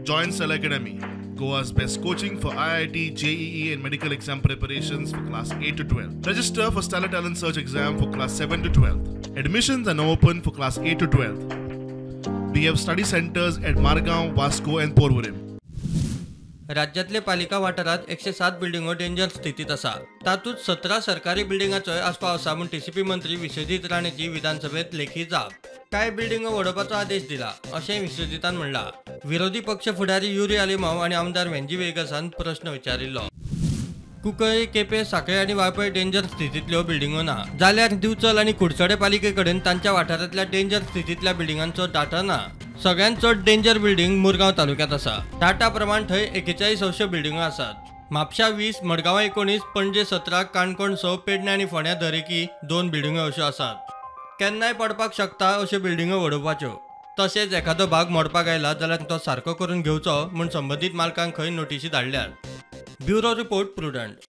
Join Stellar Academy, Goa's best coaching for IIT, JEE and medical exam preparations for class 8 to 12. Register for Stellar Talent Search exam for class 7 to 12. Admissions are now open for class 8 to 12. We have study centers at Margao, Vasco and Porvorim. राज्यातले पालिका वाठारात 107 बिल्डिंगो danger स्थितीत आसा. तातूंत 17 सरकारी बिल्डिंगाचोय आस्पाव आसा म्हूण टीसीपी मंत्री विश्वजीत राणेची विधानसभेत लेखी जाप. कांय बिल्डिंगो वडोवपाचो आदेश दिला अशें विश्वजीतान म्हणलां. विरोधी पक्ष फुडारी युरी आलेमाव आनी आमदार वेंजी वेगसान प्रश्न विचारिल्लो. कुंकळ्ळी, केपें, सांखळे आनी वाळपय डेंजर स्थितींतल्यो बिल्डिंगो ना जाल्यार दिवचल आनी कुडचडे पालिके कडेन तांच्या वाठारांतल्या डेंजर स्थितींतल्या बिल्डिंगांचो डाटा ना. सगळ्यांत चड डेंजर बिल्डिंग मुरगांव तालुक्यांत आसा. डाटा प्रमाण थंय 41 अश्यो बिल्डिंगो आसात. म्हापशा 20, मडगांवां 19, पणजे 17, काणकोण 6, पेडणे आनी फोंड्यां दरेकी 2 बिल्डिंगो अश्यो आसात. केन्नाय पडपाक शकता अश्यो बिल्डिंगो वडोवपाच्यो. तशेंच एखादो भाग मोडपाक आयला जाल्यार तो सारको करून घेवचो म्हूण संबंदीत मालकांक खंय नोटिशी धाडल्यात. Bureau report, Prudent.